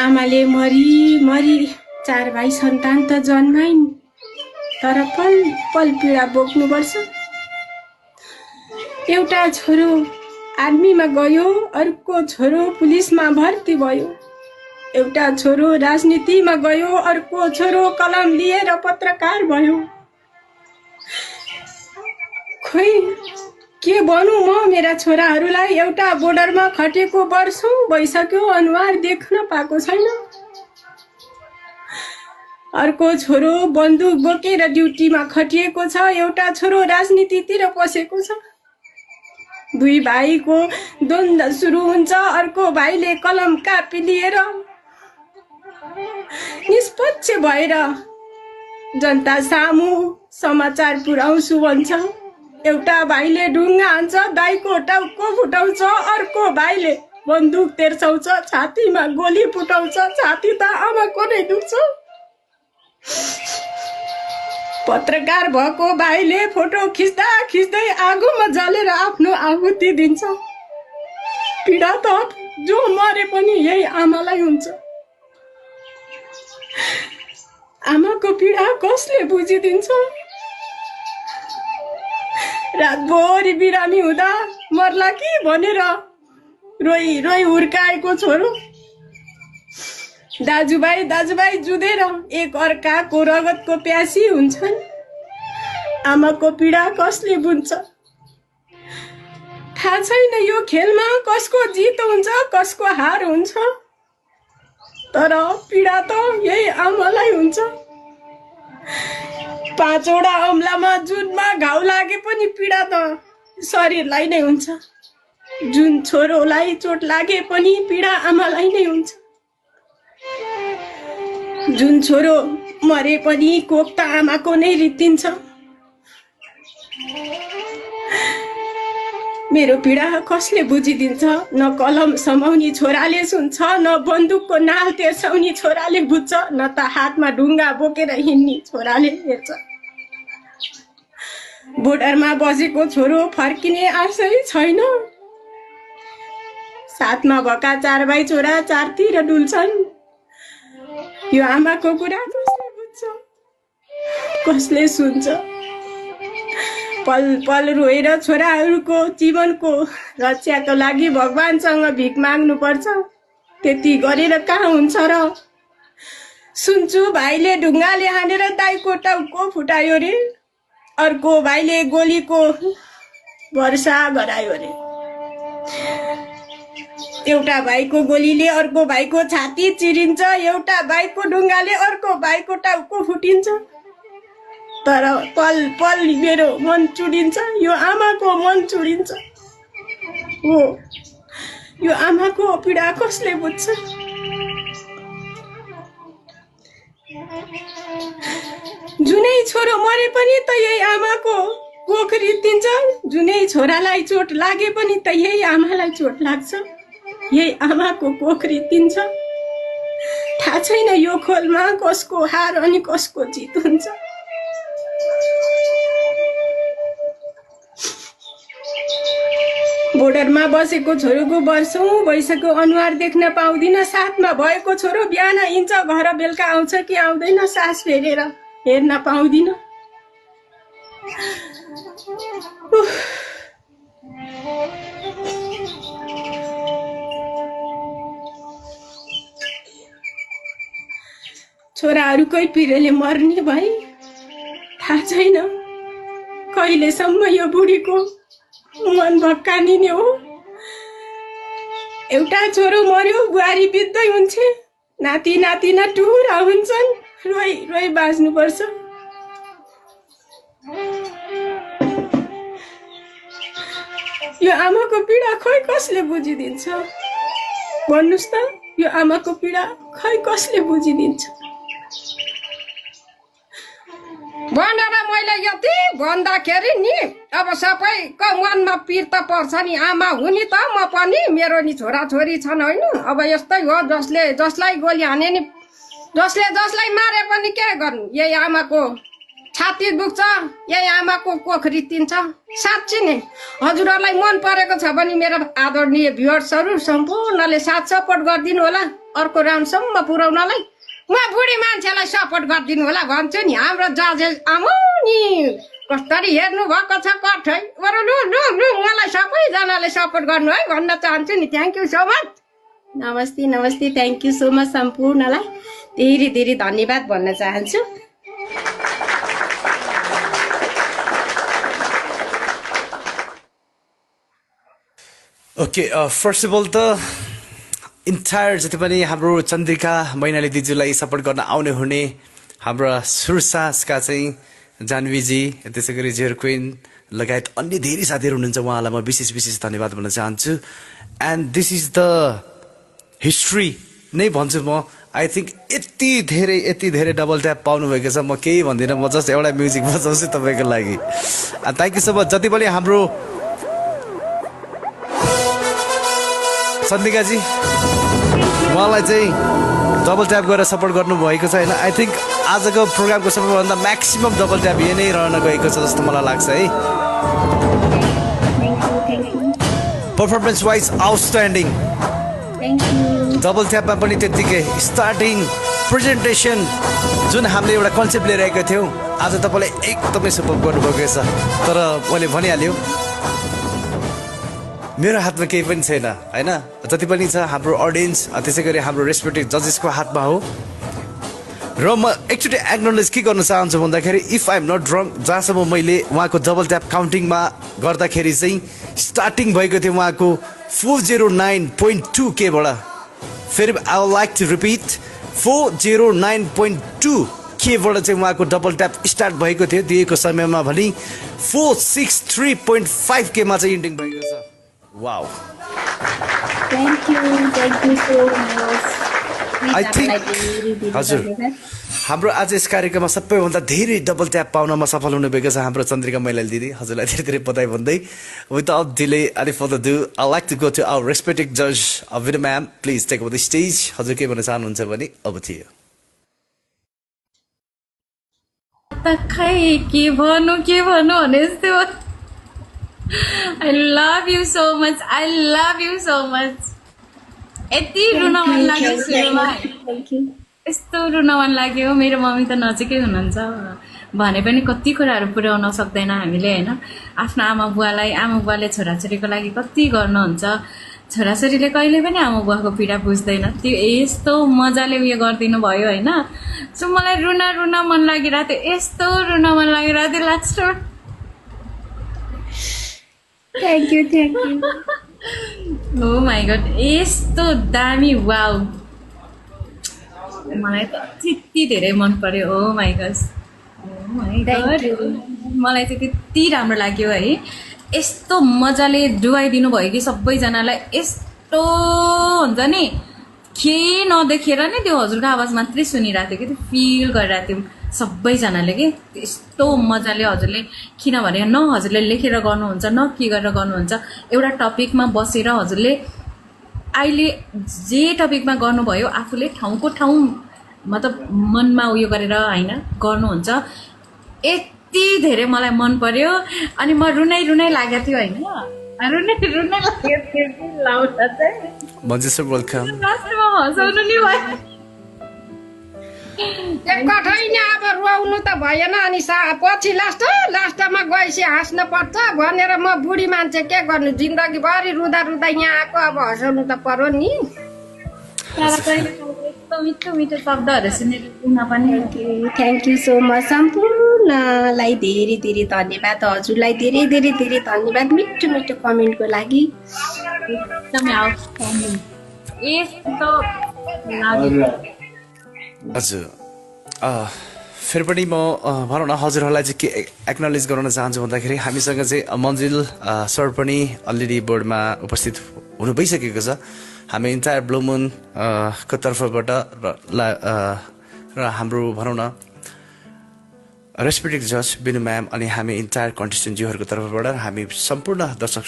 आमाले मरी मरी 4 भाइ सन्तान त जन्माइन्, तर पल पल पीडा बोक्नुपर्छ। एउटा छोरो आर्मीमा गयो, अर्को छोरो पुलिसमा भर्ती भयो। एउटा छोरो राजनीतिमा गयो, अर्को छोरो कलम लिएर पत्रकार भयो। खोइ के भनौँ म मेरा छोराहरूलाई। एउटा बोर्डरमा खटेको वर्षौं भइसक्यो, अनुहार देख्न पाएको छैन। अर्को छोरो बन्दुक बोकेर ड्युटीमा खटिएको छ, एउटा छोरो राजनीतितिर पसेको छ। 2 भाइको द्वन्द्व सुरु हुन्छ, अर्को भाइले कलम कापी लिएर निष्पक्ष भएर जनता सामु समाचार पुर्याउँछु भन्छ। एउटा भाइले ढुङ्गा हान्छ, दाइको टाउको फुटाउँछ, अर्को भाइले बन्दुक तेर्साउँछ, छातीमा गोली फुटाउँछ। छाती त आमाको नै दुख्छ। पत्रकार भएको भाइले फोटो खिच्दा खिच्दै आगोमा जलेर आफ्नो आहुति दिन्छ। पीडा त जो मरे पनि यही आमालाई हुन्छ। आमाको पीडा कसले बुझिदिन्छ? रातभरि बिरामी हुँदा मर्ला कि भनेर रोइ रोइ हुर्काएको छोरो। दाजुभाइ जुधेर एक अर्काको रगतको प्यासी हुन्छन्। आमाको पीडा कसले बुझ्छ? थाहा छैन यो खेलमा कसको जित हुन्छ, कसको हार हुन्छ, तर पीडा त यही आमालाई हुन्छ। 5 वटा औँलामा जुनमा घाउ लागे पनि पीडा त शरीरलाई नै हुन्छ। जुन छोरोलाई चोट लागे पनि पीडा आमालाई नै हुन्छ। जुन छोरो मरे पनि कोक त आमाको नै रित्तिन्छ। मेरो पीडा कसले बुझिदिन्छ? न कलम समाउने छोराले सुन्छ, न बन्दुकको नाल तेर्साउने छोराले बुझ्छ, न त हातमा ढुङ्गा बोकेर हिँड्ने छोराले हेर्छ। बोर्डरमा बसेको छोरो फर्किने आशै छैन। साथमा भएका 4 भाइ छोरा चारतिर डुल्छन्। यो आमाको कुरा कसले बुझ्छ? कसले सुन्छ? पल पल रोएर छोराहरूको जीवनको रक्षाको लागि भगवानसँग भिख माग्नु पर्छ। त्यति गरेर कहाँ हुन्छ र? सुन्छु भाइले ढुङ्गाले हानेर दाइको टाउको फुटायो रे, अर्को भाइले गोलीको वर्षा गरायो रे। एउटा भाइको गोलीले अर्को भाइको छाती चिरिन्छ, एउटा भाइको ढुङ्गाले अर्को भाइको टाउको फुटिन्छ। तर पल पल मेरो मन चुडिन्छ, यो आमाको मन चुडिन्छ। हो, यो आमाको पीडा कसले बुझ्छ? जुनै छोरो मरे पनि त यही आमाको कोख रित्तिन्छ। जुनै छोरालाई चोट लागे पनि त यही आमालाई चोट लाग्छ। यही आमाको कोख रित्तिन्छ। थाहा छैन यो खोलमा कसको हार अनि कसको जित हुन्छ। बोर्डरमा बसेको छोरोको वर्षौं भइसक्यो, अनुहार देख्न पाउँदिन। साथमा भएको छोरो बिहान हिँड्छ, घर बेलुका आउँछ कि आउँदैन सास फेरेर हेर्न पाउँदिन। छोराहरूकै पिरले मर्ने भए थाहा छैन कहिलेसम्म यो बुढीको मन भक्कानिने हो। एउटा छोरो मर्यो, बुहारी बित्दै हुन्छ, नाति नातिना टुरा हुन्छन्, रोइ रोइ बाँच्नुपर्छ। यो आमाको पीडा खै कसले बुझिदिन्छ? भन्नुस् त, यो आमाको पीडा खै कसले बुझिदिन्छ? भनेर मैले यति भन्दाखेरि नि अब सबैको मनमा पिर त पर्छ नि। आमा हुने त म पनि, मेरो नि छोराछोरी छन् होइन। अब यस्तै हो, जसलाई गोली हाने नि, जसलाई मारे पनि के गर्नु, यही आमाको छाती दुख्छ, यही आमाको कोख रित्तिन्छ। साँच्ची नै हजुरहरूलाई मन परेको छ भने मेरो आदरणीय भ्युअर्सहरू सम्पूर्णले साथ सपोर्ट गरिदिनु होला। अर्को राउन्डसम्म पुर्याउनलाई म बुढी मान्छेलाई सपोर्ट गरिदिनु होला भन्छु नि हाम्रो जजेस आमा नि कसरी हेर्नु भएको छ कठै बरु लु लु लु मलाई सबैजनाले सपोर्ट गर्नु है भन्न चाहन्छु नि थ्याङ्क यू सो मच नमस्ते नमस्ते थ्याङ्क यू सो मच सम्पूर्णलाई धेरै धेरै धन्यवाद भन्न चाहन्छु ओके फर्स्ट अफ अल त इन्टायर जति पनि हाम्रो चन्द्रिका मैनाली दिजुलाई सपोर्ट गर्न आउने हुने हाम्रा सुरसासका चाहिँ जानवीजी त्यसै गरी जेयर क्विन लगायत अन्य धेरै साथीहरू हुनुहुन्छ उहाँलाई म विशेष विशेष धन्यवाद भन्न चाहन्छु and this is the history नै भन्छु म आई थिङ्क यति धेरै डबल ट्याप पाउनुभएको छ म केही भन्दिनँ म जस्ट एउटा म्युजिक बजाउँछु तपाईँको लागि थ्याङ्क यू सो मच जति पनि हाम्रो चन्द्रिकाजी उहाँलाई चाहिँ डबल ट्याप गरेर सपोर्ट गर्नुभएको छ होइन आई थिङ्क आजको प्रोग्रामको सबैभन्दा म्याक्सिमम डबल ट्याप यही नै रहन गएको छ जस्तो मलाई लाग्छ है पर्फर्मेन्स वाइज आउटस्ट्यान्डिङ डबल ट्यापमा पनि त्यत्तिकै स्टार्टिङ प्रेजेन्टेसन जुन हामीले एउटा कन्सेप्ट लिएर आएको थियौँ आज तपाईँले एकदमै सपोर्ट गर्नुभएको छ तर मैले भनिहाल्यो मेरो हातमा केही पनि छैन होइन जति पनि छ हाम्रो अडियन्स त्यसै गरी हाम्रो रेस्पेक्टेड जजेसको हातमा हो र म एकचोटि एक्नोलेज के गर्न चाहन्छु भन्दाखेरि इफ आई एम नट रङ जहाँसम्म मैले उहाँको डबल ट्याप काउन्टिङमा गर्दाखेरि चाहिँ स्टार्टिङ भएको थियो उहाँको 409.2 केबाट फेरि I would like to repeat 409.2 केबाट चाहिँ उहाँको डबल ट्याप स्टार्ट भएको थियो दिएको समयमा भने 463.5 केमा चाहिँ इन्डिङ भएको छ wow thank you so much I think हजुर हाम्रो आज यस कार्यक्रममा सबैभन्दा धेरै डबल ट्याप पाउनमा सफल हुनुभएको छ हाम्रो चन्द्रिका मैनाली दिदी हजुरलाई धेरै धेरै बधाई भन्दै without delay any further do I like to go to our respected जज Abhina ma'am please take over the stage हजुर के भन्न चाहनुहुन्छ भने अब थियो खै के भन्नु भने जस्तो I love you so much. I love you so much. यति रुन मन लाग्यो सुरुमा यस्तो रुन मन लाग्यो मेरो मम्मी त नजिकै हुनुहुन्छ भने पनि कति कुराहरू पुर्याउन सक्दैन हामीले होइन आफ्नो आमा बुवाले छोराछोरीको लागि कति गर्नुहुन्छ छोराछोरीले कहिले पनि आमा बुवाको पीडा बुझ्दैन त्यो यस्तो मजाले उयो गरिदिनु भयो होइन सो मलाई रुन मन लागिरहेको थियो यस्तो रुन मन लागिरहेको थियो last thank you Oh my god, यस्तो दामी वाउ मलाई त त्यति धेरै मन पर्यो oh my gosh मलाई चाहिँ त्यति राम्रो लाग्यो है यस्तो मजाले डुबाइदिनु भयो कि सबैजनालाई यस्तो हुन्छ नि केही नदेखेर नि त्यो हजुरको आवाज मात्रै सुनिरहेको थियो कि त्यो फिल गरिरहेको थियौँ सबैजनाले कि यस्तो मजाले हजुरले किनभने न हजुरले लेखेर गर्नुहुन्छ न के गरेर गर्नुहुन्छ एउटा टपिकमा बसेर हजुरले अहिले जे टपिकमा गर्नुभयो आफूले ठाउँको ठाउँ मतलब मनमा उयो गरेर होइन गर्नुहुन्छ यति धेरै मलाई मन पर्यो अनि म रुनै लागेको थियो होइन रुनै लागेको थियो लाउँदा चाहिँ मन्जुसर वेलकम लास्टमा हँसाउनु नि भयो एकपटै नै अब रुवाउनु त भएन अनि पछि लास्टमा गएपछि हाँस्नु पर्छ भनेर म बुढी मान्छे के गर्नु जिन्दगीभरि रुँदा यहाँ आएको अब हँसाउनु त पर्यो नि यस्तो मिठो शब्दहरू सुनेर उना पनि थ्याङ्क यू सो मच सम्पूर्णलाई धेरै धेरै धन्यवाद हजुरलाई धेरै धेरै धेरै धन्यवाद मिठो कमेन्टको लागि एकदमै आउटस्ट्यान्डिङ यस्तो हजुर फेरि पनि म भनौँ न हजुरहरूलाई चाहिँ के एक्नोलेज गराउन चाहन्छु भन्दाखेरि हामीसँग चाहिँ मन्जिल सर पनि अलरेडी बोर्डमा उपस्थित हुनु भइसकेको छ हामी इन्टायर ब्लू मुन को तर्फबाट र हाम्रो भनौँ न रेस्पेक्टेड जज बिनु म्याम अनि हामी इन्टायर कन्टेस्टेन्ट ज्यूहरूको तर्फबाट हामी सम्पूर्ण दर्शक